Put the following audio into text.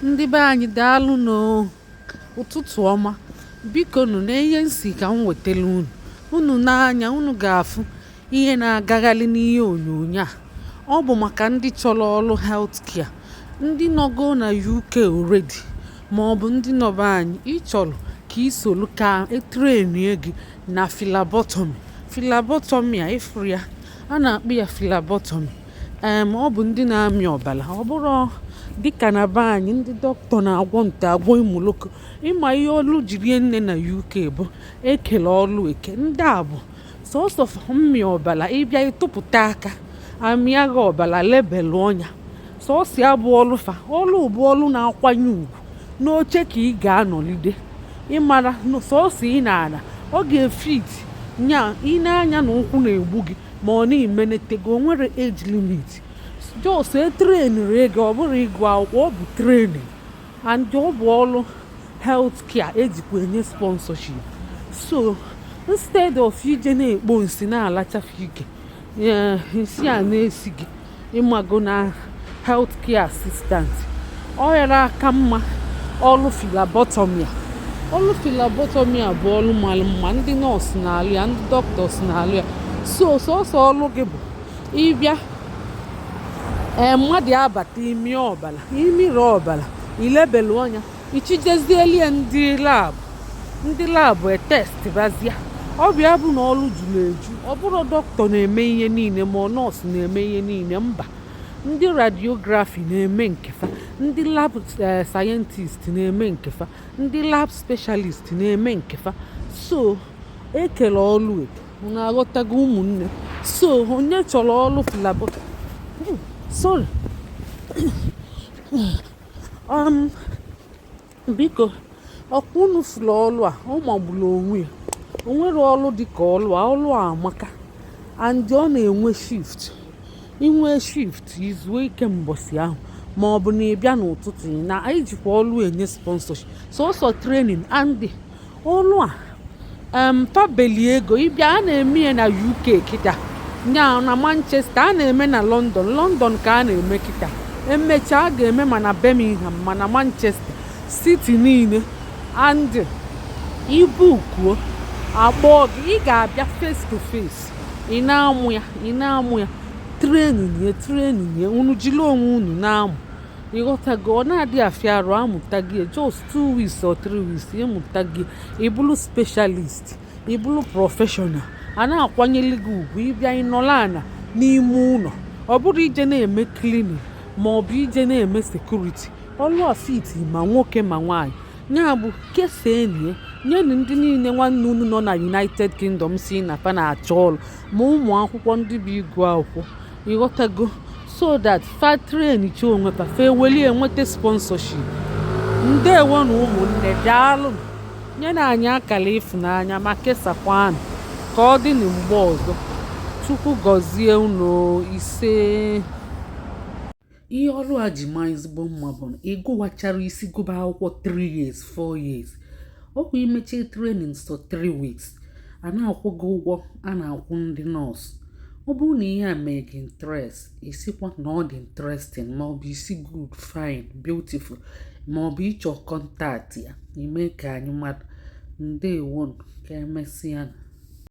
Ndị be anyị, daalụ nụ. Ụtụtụ ọma. Biko nụ, na ihe nsi ka m wetara unu. Unu n'anya, unu ga-afụ ihe na-agagharị n'ihe onyonyo a. Ọ bụ maka ndị chọrọ ọrụ healthcare, ndị nọgo na UK already, ma ọ bụ ndị nọbe anyị ịchọrọ ka isolu ka etrainie gị na phlebotomy. Phlebotomy a ịfụrụ ya, a na-akpọ ya phlebotomy. Ọ bụ ndị na-amị ọbara. Ọ bụrụ dịka na be anyị, ndị dọkịta na-agwọ nte, agwọ imoloko. Ịma ihe ọlụ jiri nne na UK bụ ekele ọlụ eke. Ndị a bụ sọsọ mmị ọbara. Ịbịa, ịtụpụta aka, amịa gị ọbara, lebelụ ọnya. Sọsọ ya bụ ọlụ fa. Ọlụ bụ ọlụ na-akwanye ugwu n'oche ka ị ga-anọlide. Ịmara sọsọ ị na-ana, ọ ga-efit nya. Ị na-anya na ụkwụ na-egbu gị, ma ọ na-emenetego. O nwere age limit, just etrainiri ego. Ọ bụrụ ịgụ akwụkwọ, ọ bụ training, and ọ bụ ọlụ health care ejikwa enye sponsorship. So instead of ije na-ekpo nsị, na-alachafe ike nsị a na-esi gị, ịmago na health care assistant, ọ yara aka mma. Ọlụ phlebotomy a, ọlụ phlebotomy a bụ ọlụ mara mma. Ndị nọọsụ na-alụ ya, ndị doctors na-alụ ya. So sọsọ ọlụ gị bụ ịbịa, ee, mmadụ abata, imi ọbara, imiri ọbara, ilebelu ọnya, ichijezieli ndị lab. Ndị lab etest bazia. Ọbịa bụ na ọlụ juru eju. Ọ bụrụ dọkịta na-eme ihe niile, ma ọ nọọsụ na-eme ihe niile, mba. Ndị radiography na-eme nkefa, ndị lab scientist na-eme nkefa, ndị lab specialist na-eme nkefa. So ekele ọlụ eke. Unu aghọtago, ụmụnne? So onye chọrọ ọlụ phlebotomy, sorry, biko, ọkwa unu fụrụ ọlụ a, ọ magburu onwe ya. O nwere ọlụ dịka ọlụ a. Ọlụ a amaka, and ọ na-enwe shift. Inwe shift, izuo ike mbọsị ahụ, ma ọ bụ na ị bịa n'ụtụtụ. Ị na ejikwa ọlụ enye sponsorship, sọsọ training. And ọlụ a fabeli ego. Ịbịa, a na-eme ya na UK kịta, nya na Manchester, a na-eme na London. London ka a na-eme kịta. Emechaa, a ga-eme ma na Birmingham, ma na Manchester city niile. And ibukuo, akpọọ gị, ị ga-abịa face to face. Ị na-amụ ya, ị na-amụ ya, training ya, training ya. Unu jiri onwe unu na-amụ, ịghọtago? Ọ na-adị afịa arụ amụta gị. Just 2 weeks or 3 weeks, ịmụta gị, ịbụrụ specialist, ịbụrụ professional, a na-akwanyere gị ugwu. Ịbịa, ịnọrọ ana n'ime ụlọ. Ọ bụrụ ije na-eme cleaning, ma ọ bụ ije na-eme security. Ọlụ afit ma nwoke ma nwaanyị. Ya bụ, kesaenie, nyenụ ndị niile nwanne unu nọ na United Kingdom si na fa na-achọ ọrụ, ma ụmụ akwụkwọ ndị bụ ịgụ akwụkwọ, ịghọtago? So that fa train chi onwe fa, fa ewelie enweta sponsorship. Ndewo na ụmụnne, daalụ. Nye na anyị akara ịfụnanya ma kesakwanụ ka ọ dị na mgbe ọzọ. Chukwu gọzie unu. Ise. Ihe ọrụ a ji maa ezigbo mma bụ na ịgụwachara isi gụba akwụkwọ 3 years, 4 years, ọkwa imechie training so 3 weeks, a na-akwụ gị ụgwọ a na-akwụ ndị nọọsụ. Ọ bụrụ na ihe a mee gị interest, isikwa na ọ dị interesting, ma ọ bụ isi good, fine, beautiful, ma ọ bụ ịchọ contact ya, ime ka anyị mmadụ. Ndewonu, ka emesịa.